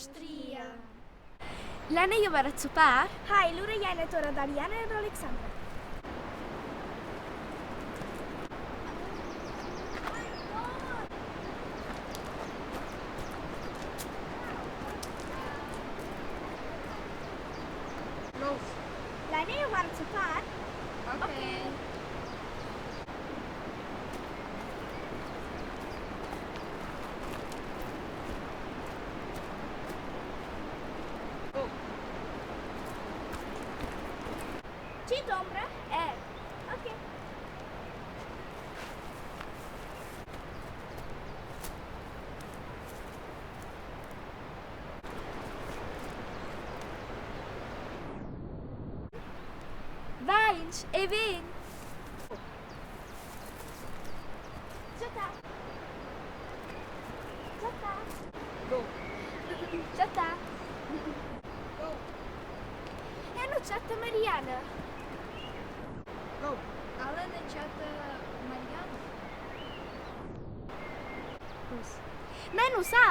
stria. Lena jeu era zuppar. Hi, lura jein et ora Dariana ed Alexandra. Lena jeu era zuppar. Okay. Tgi dombra? Eh, ok. Vainch e vegn. Eu nu chatta Mariana. Ella nu chatta Mariana. Mei nu sa.